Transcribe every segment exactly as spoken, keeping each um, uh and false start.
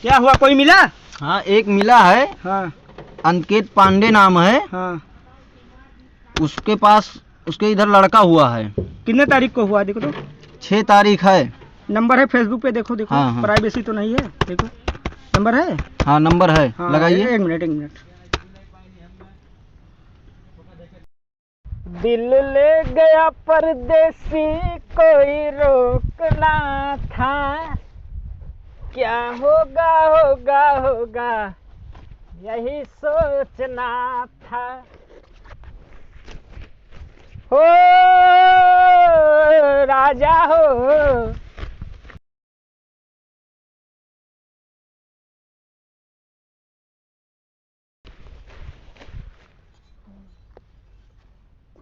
क्या हुआ, कोई मिला? हाँ, एक मिला है। हाँ। अंकित पांडे नाम है। हाँ। उसके पास, उसके इधर लड़का हुआ है। कितने तारीख को हुआ, देखो तो। छः तारीख है। नंबर है Facebook पे, देखो, देखो। हाँ, हाँ। Privacy तो नहीं है, देखो। नंबर है? हाँ, नंबर है। हाँ, लगाइए। एक मिनट, एक मिनट। दिल ले गया परदेसी, कोई रोकना था, क्या होगा, होगा, होगा, यही सोचना था। हो राजा हो।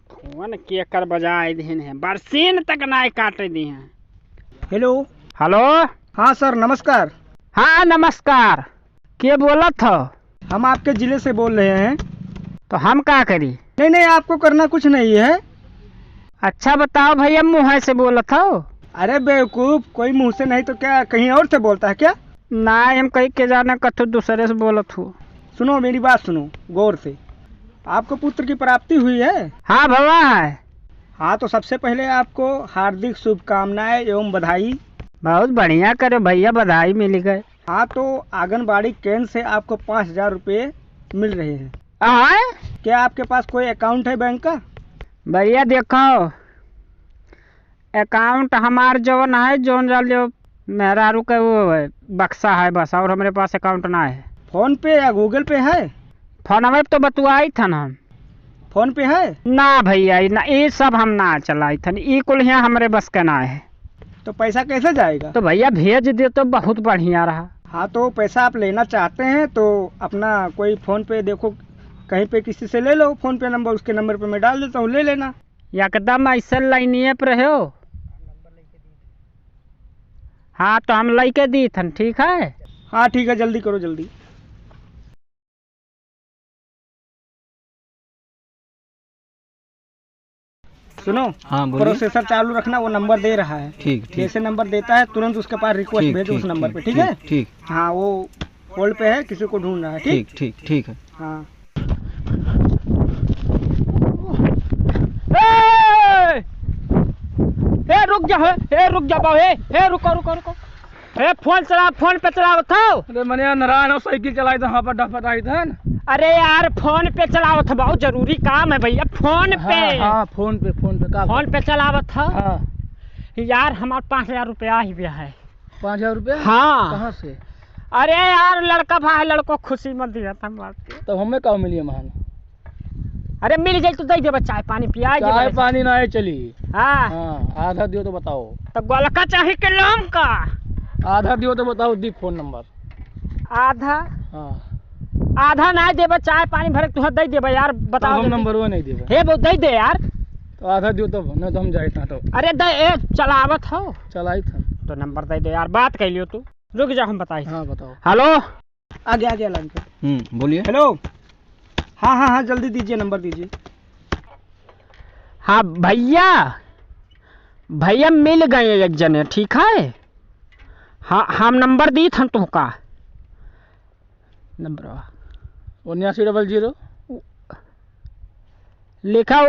फोन केकर बजाए दिहन है, बरसीन तक नाय काटे दिहन। हेलो। हेलो। हाँ सर, नमस्कार। हाँ, नमस्कार। के बोलत हो? हम आपके जिले से बोल रहे हैं। तो हम का करी? नहीं, नहीं, आपको करना कुछ नहीं है। अच्छा बताओ भैया, मुँह से बोलत हो? अरे बेवकूफ़, कोई मुँह से नहीं तो क्या कहीं और से बोलता है क्या? ना, हम कहीं के जाने कथू दूसरे से बोलत हो। सुनो, मेरी बात सुनो गौर से। आपको पुत्र की प्राप्ति हुई है? हाँ भवा है। हाँ, तो सबसे पहले आपको हार्दिक शुभकामनाएं एवं बधाई। बहुत बढ़िया करे भैया, बधाई मिल गए। हाँ, तो आंगनबाड़ी केंद्र से आपको पाँच हज़ार रुपये मिल रहे हैं। आय? क्या आपके पास कोई account है बैंक का? भैया देखो, account हमार जौन है, जौन जाल जो मेहरारू के वो है, बक्सा है बस, और हमरे पास account ना है। PhonePe या Google Pay है? फोनवे पे तो बतुआई थन हम। PhonePe है? ना भैया, ई ना, ई सब हम ना चलाई थन, ई कुल यहाँ हमरे बस के ना है। तो पैसा कैसे जाएगा? तो भैया भेज दे तो बहुत बढ़िया रहा। हाँ, तो पैसा आप लेना चाहते हैं तो अपना कोई PhonePe देखो, कहीं पे किसी से ले लो PhonePe नंबर, उसके नंबर पे मैं डाल देता हूँ, ले लेना। एकदम ऐसे लाइनिए पे रहो। हाँ, तो हम लइके दी थन, ठीक है? हाँ, ठीक है, जल्दी करो, जल्दी। सुनो, हाँ, बोलिए। Processor चालू रखना, वो नंबर दे रहा है। ठीक, ठीक। जैसे नंबर देता है, तुरंत उसके पास request ठीक, भेजो ठीक, उस नंबर ठीक, पे, ठीक ठीक, है? ठीक। हाँ, वो hold पे है, किसी को ढूंढ रहा है, ठीक? ठीक, ठीक, ठीक है। हाँ। ए! ए, रुक जा, हे, ए, रुक जा, बाबू, ए, ए, रुको, रुको, रुको। ए, फोन चला, फोन पे चलावत हो। अरे मने यार, नारायण हो, साइकिल चलाई तो हाँ, पटा पटाई थन। अरे यार, फोन पे चलावत हो, बहुत जरूरी काम है भैया, फोन हाँ, पे। हाँ, फोन पे, फोन पे, का फोन पे चलावत हो? हाँ। यार, हमार पाँच हजार रुपया ही गया है। पाँच हजार रुपया? हाँ। कहाँ से? अरे यार, लड़का भाई, लड़को खुशी में दिया था बात के। तब हमें का मिली महान? अरे मिल जाई तो दे देबे, चाय पानी पिया देबे। चाय पानी ना है, चली। हाँ। हाँ, आधा दियो तो बताओ। तो गोलका चाही के लमका? आधा दियो तो बताओ, दी फोन नंबर। आधा? हाँ। आधा ना देबे, चाय पानी भरे तुहर दे देबे यार, तो बताओ हम जल्दी। नंबर वो नहीं देबे। हे वो दे दे यार। तो आधा दियो तब, ना तो हम जाए था तो। अरे दे, ए, चलावत हो। चलाई था। तो नंबर दे दे यार, बात कर लियो तू। रुक जा, हम बताई। हाँ, बताओ। हेलो। आ गया, आ गया लाइन पे। हम्म, बोलिए। हेलो। हाँ, हाँ, हाँ, जल्दी दीजिए, नंबर दीजिए। हाँ भैया, भैया मिल गए एक जने, ठीक है। हाँ, हम नंबर दी थन तुहका। नंबर उन्यासी डबल जीरो। लिखा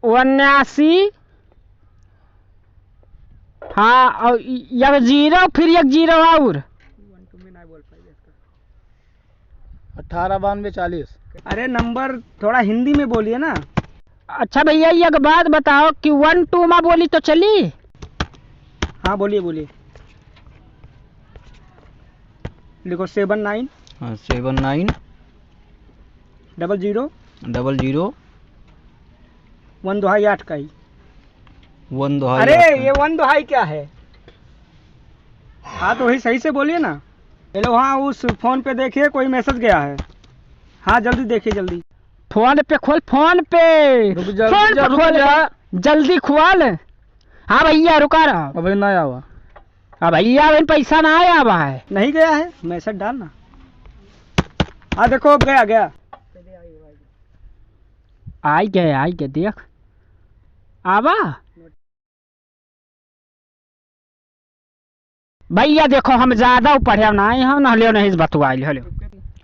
उन्यासी। हाँ, और एक जीरो, फिर एक जीरो और। अठारह बानवे चालीस। अरे नंबर थोड़ा हिंदी में बोलिए ना। अच्छा भैया, एक बात बताओ कि वन टू में बोली तो चली? हाँ, बोलिए, बोलिए। लिखो सेवन नाइन। हाँ, seven nine. Double zero. Double zero. One दोहाई आठ का ही। वन दोहाई अरे, आठ का। ये वन दोहाई क्या है? हाँ, तो वही सही से बोलिए ना। हेलो, हाँ, उस फोन पे देखिए, कोई मैसेज गया है। हाँ, जल्दी देखिए, जल्दी। फोन पे खोल, फोन पे। रुक जा, फोन रुक जा, पे रुक खोल, जा। जल्दी खोल। हाँ भैया, रुका रहा। अबे ना आवा। अब भैया, अबे पैसा ना आया हुआ है। नहीं गया है, मैसेज डालना। हाँ, देखो, अब गया, गया। आई गए, आई गए, देख। आवा। भैया देखो, हम ज्यादा पढ़े ना है, हम हले नहीं बतवाइल, हले।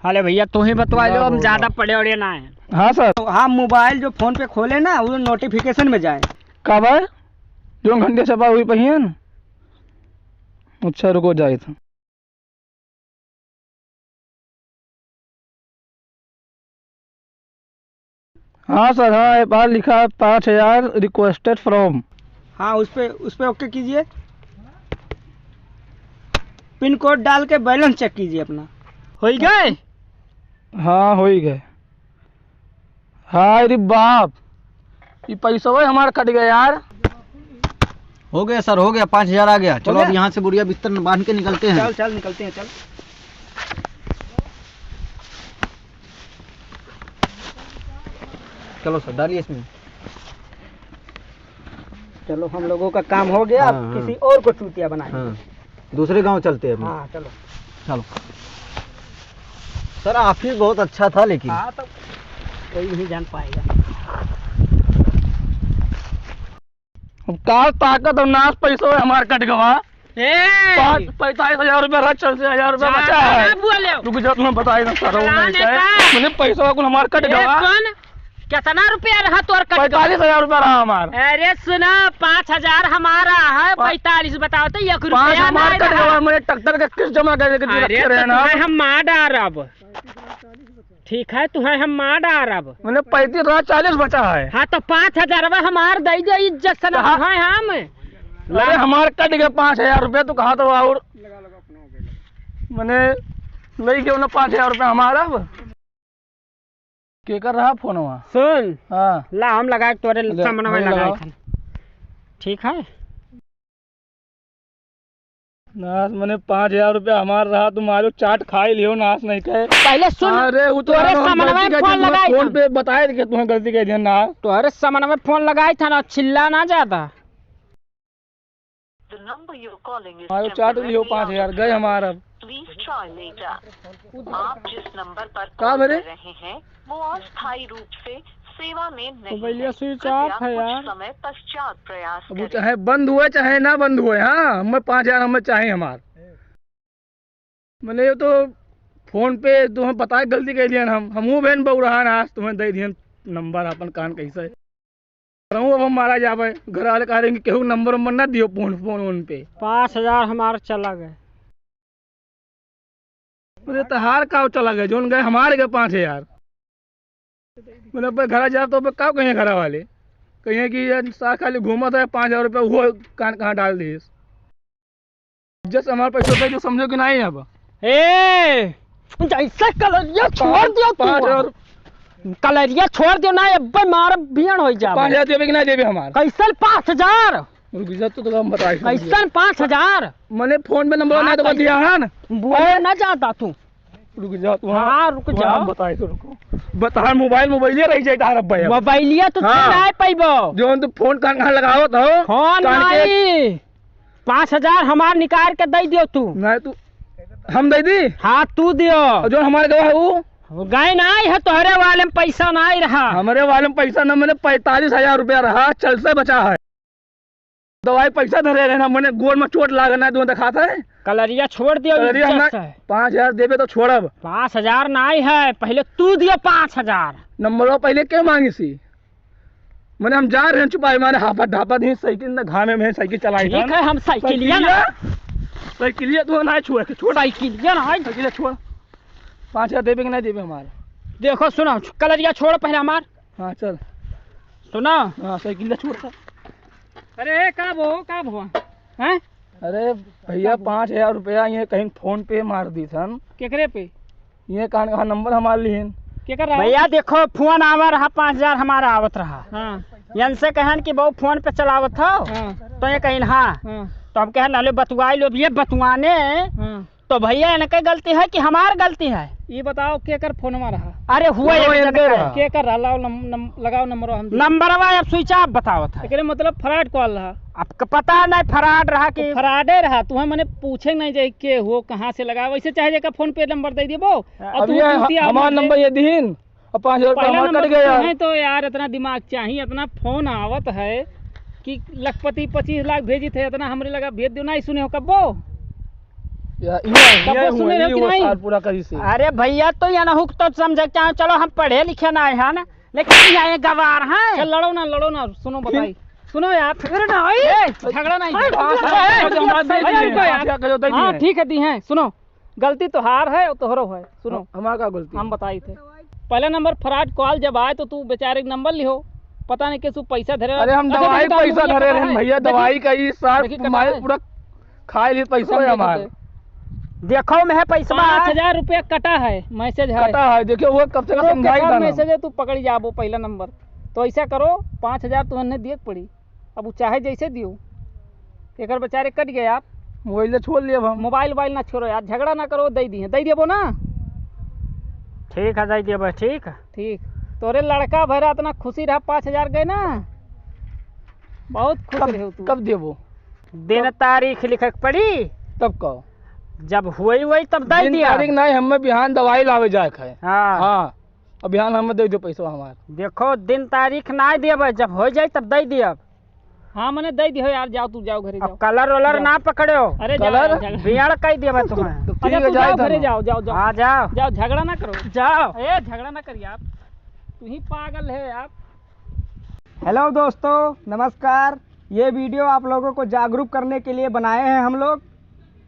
हले भैया, तू ही बतवाइल, ना हम बोल ज्यादा रहा। पढ़े वढ़े ना है। हाँ सर। तो हाँ, मोबाइल जो फोन पे खोले ना, वो नोटिफिकेशन में जाए। कब है? जो घंटे छपा हुई पहियन? अच्छा, रुको, जाए था। हाँ सर, हाँ, ये बाहर लिखा है पाँच हजार requested from। हाँ, उस पे, उस पे ओके कीजिए। पिन कोड डाल के बैलेंस चेक कीजिए अपना। हो ही गए? हाँ, हो ही गए। हाय रे बाप, ये पैसा हमार कट गया यार। हो गया सर, हो गया, पाँच हजार आ गया। हो चलो, गया? अब यहाँ से बोरिया बिस्तर बांध के निकलते हैं। चल, चल, निकलते हैं, चल। चलो सर, डालिए इसमें। चलो, हम लोगों का काम हो गया, हाँ, अब हाँ। किसी और को चूतिया बनाएंगे। हाँ, दूसरे गांव चलते हैं अभी। हाँ, चलो। चलो। सर, आप ही बहुत अच्छा था लेकिन। हाँ, तो कोई नहीं जान पाएगा। अब का ताकत और नाश पैसो है हमार कट गवा। ए! पाँच, पैंतालीस हजार रुपया रहा, चालीस हजार रुपया ज्यादा बचा है। ना बोले। रुक जा, तुम्हें बताई ना, सर, वो फलाने नहीं का। है। मैंने पैसा कुल हमार कट ए, गवा। कौन? कितना रुपया रहा तोर कट गवा? पैंतालीस हजार रुपया रहा हमार। अरे सुना, पाँच हजार हमारा है, पा-, पैंतालीस बताओ तो एक पाँच रुपया हमार नहीं कट रहा। गवा, मैंने ट्रैक्टर के किस्त जमा करके अरे रखे तो रहे ना। तुम्हें हम मार डारब। ठीक है, तुम्हें हम मार डारब। मैंने पैंतीस रहा, चालीस बचा है। हाँ, तो पाँच हजारवा हमार दे दे, इज्जत से ना कहा? तुम्हें हम। अरे, हमार कट गए पाँच हजार रुपया, तू कहा तो और। मैंने ले गयो ना पाँच हजार रुपया हमारा अब। के कर रहा फोनवा? सुन। हाँ। ला, हम लगाए तोरे ले, सामने में वही लगाए लगाओ। खान। ठीक है? नाश, मैंने पाँच हजार रुपया हमार रहा, तुम्हारे चाट खाई लियो, नाश नहीं कहे। पहले सुन, अरे, वो तो तोरे हम सामने में गलती फोन कह दी, लगाई फोन था। पे बताए कि तुम्हें गलती कह दिया ना। तोरे सामने में फोन लगाई था ना, चिल्ला ना ज्यादा। The number you're calling is अरे, चाट लियो, temporarily पाँच हजार out of गए हमारा। Please try later. आप जिस नंबर पर का कॉल मेरे? कर रहे हैं, वो अस्थायी रूप से सेवा में नहीं मोबाइलिया है। स्विच कृपया ऑफ है कुछ यार। समय पश्चात प्रयास अब वो करें। चाहे बंद हुए, चाहे ना बंद हुए, हाँ, हमें पाँच हजार हमें चाहे हमार। मैंने ये तो फोन पे तुम्हें बताए गलती कह दिया हम, हमहू बहन बउरहान आज तुम्हें दे दिया नंबर अपन कान कैसे। रहूं अब हम मारा जाबे, घर वाले कह रहे हैं कि केहू नंबर वंबर ना दियो फोन, फोन वोन पे। पाँच हजार हमार चला गए। अरे तहार का चला गए, जोन गए हमारे गए पाँच हजार। मैंने पे घर जाब तो पे का कहिए घर वाले, कहिए कि ये सार खाली घूमत है, पाँच हजार रुपया वो कान कहाँ डाल दिस। जैसे हमारे पैसे होते जो समझो कि नहीं अब। ए, जैसे कलरिया छोड़ पाँच, दियो तू। पाँच हजार। कलरिया छोड़ दियो ना, अब्बे मार बियन हो जाबे। पाँच हजार देबे कि ना देबे हमार? कैसन पाँच हजार? रुक जा, तो, तो हम बताई। कैसन पाँच हजार? मैंने फोन पे नंबर हाँ, ना तो कैसन? दिया है ना। बोले ना जाता तू। रुक जा, तू हाँ, रुक जा। हम बताई तो रुको। बता, मोबाइल, मोबाइलिया रह जाए तार अब्बे अब। मोबाइलिया तो हाँ। ना पाइबो। जो तू फोन कान कहाँ लगावत हो? फोन कान के नहीं। पाँच हजार हमार निकाल के दे दियो तू। नहीं तू, हम दे दी? हाँ, तू दियो। और जो हमारे गवा है वो? वो गए नहीं है, तोहरे वाले में पैसा नहीं रहा। हमारे वाले में पैसा ना, मैंने पैंतालीस हजार रुपया रहा, चल से बचा है। दवाई पैसा धरे रहे ना, मैंने गोड़ में चोट लागे ना, जो दिखाता है। कलरिया छोड़ दियो, कलरिया इज्जत ना, से। पाँच हजार देबे तो छोड़ब। पाँच हजार नहीं है, पहले तू दियो पाँच हजार। नंबरवा पहले के मांगी सी? मैंने हम जा रहे हैं चुपाई मारे, हाफत ढापत ही साइकिल ना घामे में साइकिल चलाई ठीक था। है, हम साइकिलिया ना। साइकिलिया, साइकिलिया तो ना छुए के, छोड़। साइकिलिया ना है। साइकिलिया छोड़। पाँच हजार देबे कि नहीं देबे हमारे? देखो, सुनो, कलरिया छोड़ पहले हमार। हाँ, चल। सुनो। हाँ, साइकिलिया छोड़, चल। अरे, का भो, का भो? हैं? अरे भैया, पाँच हजार रुपया ये कहीं फोन पे मार दी थन। केकरे पे? ये कहाँ, कहाँ नंबर हमार लिहिन। केकर रहा? भैया देखो, फोन आवा रहा, पाँच हजार हमारा आवत रहा। हाँ। इनसे कहन कि बहू फोन पे चलावत हो? हाँ। तो ये कहिन हाँ। हाँ। तो हम कहन, "अरे बतुआई लो, ये बतुआने।" हाँ। तो भैया इनके गलती है कि हमार गलती है? ये बताओ, केकर फोनवा रहा? अरे हुआ फोनवा ये इनके रहा। केकर रहा? लाओ नम-, नम-, लगाओ नंबरवा हम दे। नंबरवा अब स्विच ऑफ बतावत है। एकरे मतलब फ्रॉड कॉल रहा। आपको पता नहीं फ्रॉड रहा कि तो फ्रॉडे रहा, तुम्हें मैंने पूछे नहीं जाए के हो, कहाँ से लगा, वैसे चाहे जेका फोन पे नंबर दे देबो। हाँ, अब अब तू ये चूतिया हमार मत नंबर दे। ये दीन, अब पाँच हजार रुपया पहला हमार नंबर कट गया तो यार। तुम्हें तो यार इतना दिमाग चाहिए, इतना फोन आवत है कि लखपति पच्चीस लाख भेजी थे, इतना हमरे लगा भेज दो, नहीं सुने हो कब्बो। या, ये, तब ये वो सुने हुआ, रहे हो ये कि वो नहीं? साल पूरा करी से। अरे भैया, तो ये ना हुक तो समझे क्या? चलो, हम पढ़े लिखे ना है ना, लेकिन ये गवार हैं। चल, लड़ो ना, लड़ो ना, सुनो, फिर? बताई। सुनो यार। अरे ना, ए, ए, झगड़ा नहीं। ए, हाँ, ए, हाँ, ए, हाँ, ए, हाँ, ए, हाँ, ए, हाँ, ठीक है, दी हैं, सुनो। गलती तोहार है और तोहरो है। सुनो, हम, हमार का गलती? हम बताई थे। पहला नंबर fraud call जब आए तो तू बेचारे के नंबर लिहो, पता नहीं कैसे पैसा धरे। अरे हम अच्छा, दवाई देखिए, पैसा धरे रहन भैया, देखिए, दवाई का ई सार देखिए, कटा मार है। पूरा खाए लिए पैसा है हमार। देखो में है पैसा। पाँच हजार रुपया कटा है, message है। कटा है, देखिए वो कब से करो समझाई के था ना। Message है, तू पकड़ी जाबो पहला नंबर। तो ऐसा करो, पाँच हजार तुहने दिए के पड़ी। अब उ चाहे जैसे दियो, एकर बेचारे कट गए यार। मोबाइल ले छोड़ लिए अब हम। मोबाइल वोबाइल ना छोड़ो यार, झगड़ा ना करो, दे दिए, दे देबो ना। ठीक है, दे देबो, ठीक। ठीक, तोरे लड़का भरा इतना खुशी रहा, पाँच हजार गए ना, बहुत खुश कब, रहे तू। कब देबो? दिन तारीख लिखे के पड़ी। तब कहो। जब होई होई तब दे दिन दिया। तारीख नहीं, हमें बिहान दवाई लावे जाए के है। हाँ। हाँ। अब बिहान हमें दे दो पैसा हमार। देखो, दिन तारीख ना देबे, जब हो जाए तब दे दियब। हाँ, मने दे दियो यार, जाओ तू, जाओ घरे अब जाओ। Colour वलर जाओ। ना पकड़ो। अरे जाओ कलर? यार, झगड़ा। बियाड़ कह देबे तुम्हें। तो अच्छा, ठीक है, तू जाए जाओ तब घरे हम। जाओ, जाओ, जाओ। हाँ, जाओ। जाओ, झगड़ा ना करो। जाओ। ए, झगड़ा ना कर यार, तू ही पागल है यार। Hello दोस्तों, नमस्कार। ये video आप लोगों को जागरूक करने के लिए बनाए हैं हम लोग।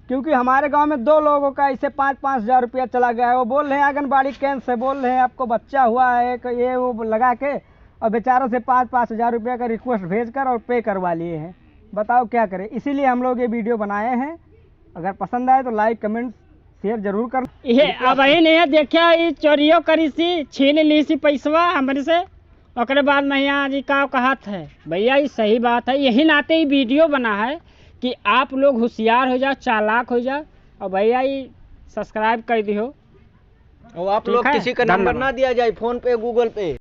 क्योंकि हमारे गांव में दो लोगों का ऐसे पाँच पाँच हजार रुपया चला गया है। वो बोल रहे हैं आंगनबाड़ी केंद्र से, बोल रहे हैं आपको बच्चा हुआ है, एक ये वो लगा के, और बेचारों से पाँच पाँच हजार रुपया का request भेजकर और pay करवा लिए हैं। बताओ क्या करें, इसीलिए हम लोग ये video बनाए हैं। अगर पसंद आए तो like, comment, share जरूर कर। ये अब ही नहीं है, देखिया, ये चोरियो करी सी, छीन ली सी पैसवा हमरे से। ओकरे बाद महिया जी का कहत है, भैया, ई सही बात है। यही नाते ई video बना है कि आप लोग होशियार हो जाओ, चालाक हो जाओ। और भैया, ई subscribe कर दियो। और आप ठीक लोग है? किसी का number धन्यवाद। ना दिया जाए, PhonePe, Google Pay।